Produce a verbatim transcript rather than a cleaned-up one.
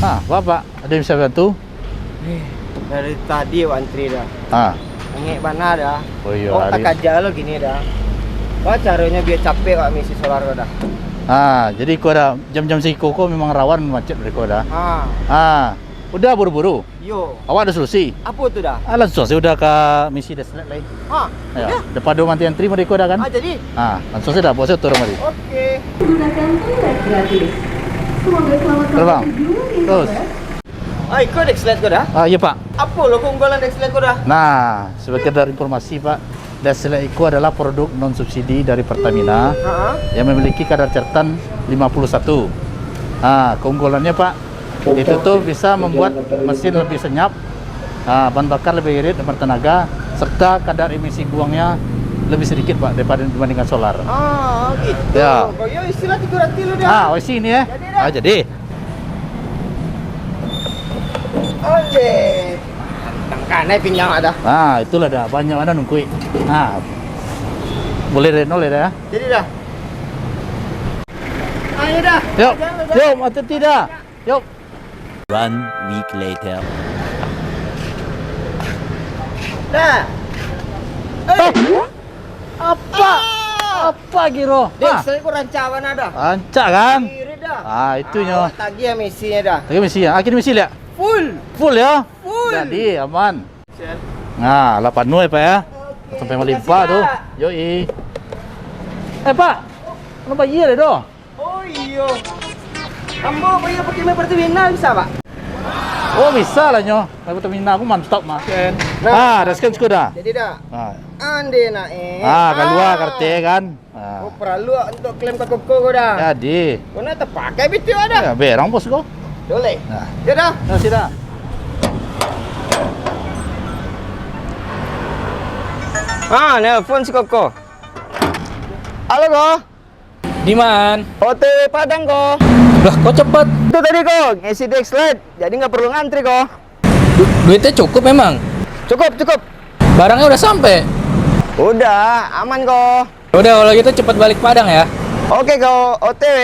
Ah, Bapak, ada yang bisa bantu? Eh, dari tadi awak antri dah. Ah. Angek bana dah. Oh iyo, awak hari takaja lo kini dah. Baa caronyo bia capek awak maisi solar ko dah? Ah, jadi ko dah jam-jam siko ko memang rawan macet dari ko dah. Ah. Ah, udah buru-buru. Yo. Awak ada solusi. Apo tu dah? Ah, langsung saja udah ka misi Dex Lite lai. Ha, yo, udah? Daripada mantri-antri mereka dah kan? Ah, jadi? Ah, langsung saja dah, bawa saya turun tadi. Oke. Gunakan toilet gratis. Semoga selamat sampai tujuan, Bang. Terus. Ah, iko Dex Lite ko dah? Ah, iya, Pak. Apo lo keunggulan Dex Lite ko dah? Nah, sekedar informasi, Pak. Dex Lite iko adalah produk non subsidi dari Pertamina yang memiliki kadar cairan lima puluh satu. Ah, keunggulannya, Pak, itu tuh bisa membuat mesin lebih senyap, ah, bahan bakar lebih irit dan bertenaga, serta kadar emisi buangnya lebih sedikit, Pak, daripada dibandingkan solar. Ah, gitu. Ya. Kok yo isilah tigo ratus lo dah. Ah, isi ini ya. Jadi dah. Ah, jadi. Onde. Tangkan eh pinggang ada. Ah, itulah dah. Banyak mana nungkui. Ah. Boleh dah, nol dah. Jadi dah. Ayo dah. Yuk. Jalan dah. Yuk, mati tidak. Yuk. One week later. Dah. Eh. Apa? Ah. Apa giro? Dek, ah. Saya kurang cawan ada. Rancak kan? Irit dah. Ah, itunyo. Awak tagih ya misinya dah. Tagih misi ya. Akhir misi lihat. Full. Full ya? Full. Jadi aman. Nah, lah panuh ya, Pak ya. Oke, sampai melimpah tu. Makasih, Pak. Yoi. Eh, Pak. Kenapa iya deh doh? Oh iyo. Ambo bayar pakai main Pertamina bisa, Pak? Oh, bisa lah nyo. Main Pertamina aku mantap mah. Scan. Nah. Ah, dah scan sudah dah. Jadi dah. Ah. Ande nak eh. Ah, keluar kartu kan. Ah. Oh, perlu untuk klaim ka koko ko dah. Jadi. Ko nak terpakai bitu dah. Ya, berang bos ko. Boleh. Nah. Ya dah. Dah sudah. Ah, nelpon si koko. Halo, ko. Diman? O T W Padang ko. Lah, kok cepet? Itu tadi ko, ngisi Dex Lite, jadi nggak perlu ngantri ko. Du-, duitnya cukup memang? Cukup, cukup. Barangnya udah sampai? Udah, aman ko. Udah, kalau gitu cepet balik Padang ya. Oke ko, O T W.